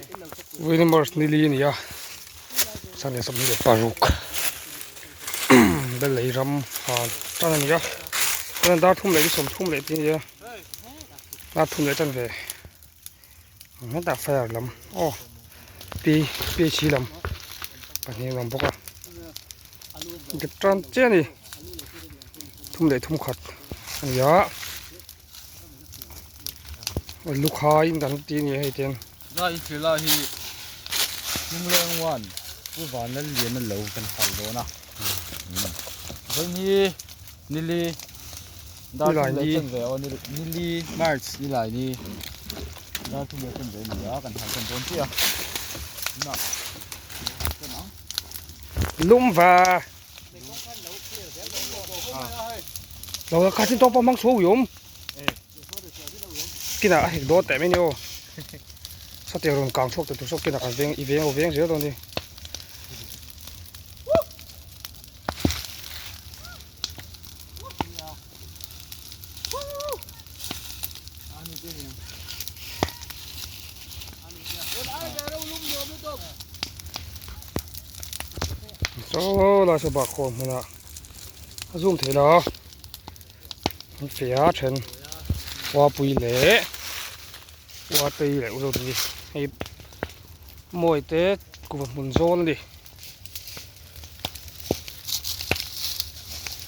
Vawiin March nili a ni a sangha 26 bel lei ram hal tan a ni a chuan dar thum leh ni 30 leh tih a ni a dar thum leh tan ve hetah fire lam aw p phc lam pahnih an awm bawk a dik tan chiah a ni thum leh thum khat a ni a. Lukhai in kan ti a ni hei ten. Lai thil lai hi Lungleng one Pu Vanlalliana lo kan hal dawn a. Vawiin hi nili dar thum leh chen ve aw nili March nilai ni dar thum leh chen ve a ni a kan hal tan dawn chiah a. Tunah kan hal tan ang. Lum va. Lo kha chin tawng pawh hmang chhuak uiawm. Kinah a hek dawn teh mai ni aw. Sate rawn kang chhuak teh tur saw kinah kan veng i veng aw veng zel dawn ni. Saw lai saw bak khawm hmunah a zoom thei lo an feh a then uapui leh uatei leh uzo te hi hei mawi te kuhva hmun zawl a ni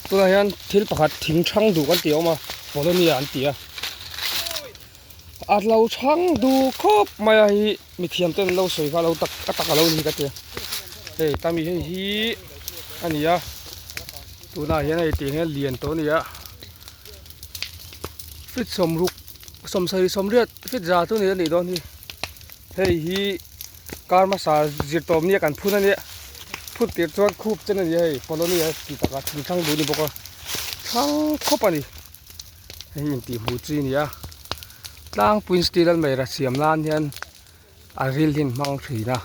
tunah hian thil pakhat thing thang duh kan tih a awm a polonia an ti a a lo thang duh khawp mai a hi. Mithiam ten lo sawi kha lo tak a tak a lo ni ka ti a hei tami hei hi a ni a tunah hian hei tiang hian lian tawh a ni a feet sawmruk sawmsarih sawmriat feet za chu a nih dawn hi hei hi kar hmasa zir tawp nia kan phun a nia phun tir chuan khup chen a ni a hei colony a ti taka thing thlang duh a ni bawk a thlang khawp a ni. Hei intih hmuh chi a ni a tlangpuiin steel an meira siam nan hian a ril hi an hmang thin a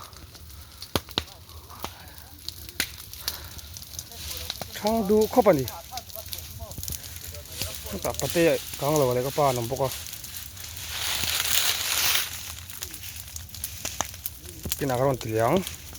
thang duh khawp a ni chutah pate kang lo leh ka pa an awm bawk a kinah ka rawn ti leh ang.